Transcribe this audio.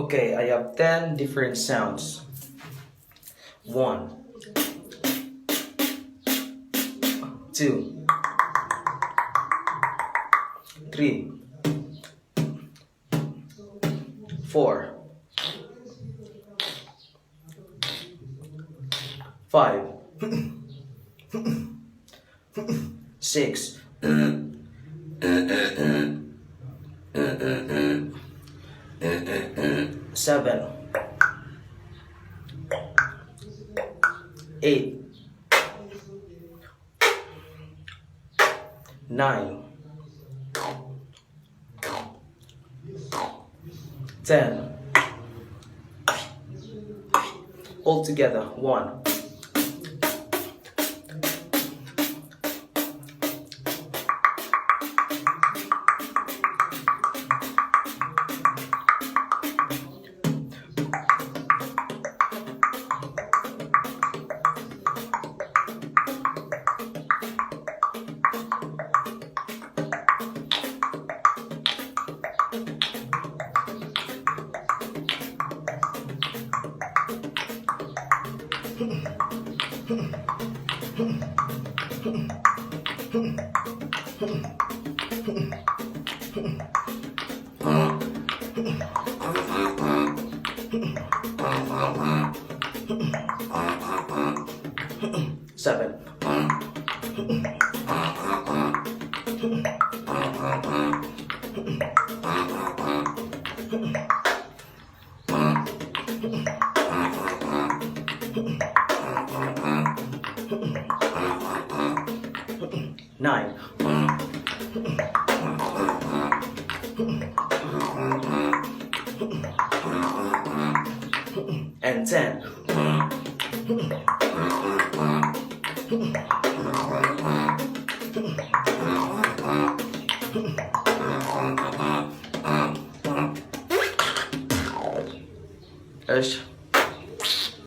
Okay, I have 10 different sounds. 1, 2, 3, 4, 5, 6, 7, 8, 9, 10. All together. 1. 7. 9. And 10. Ish.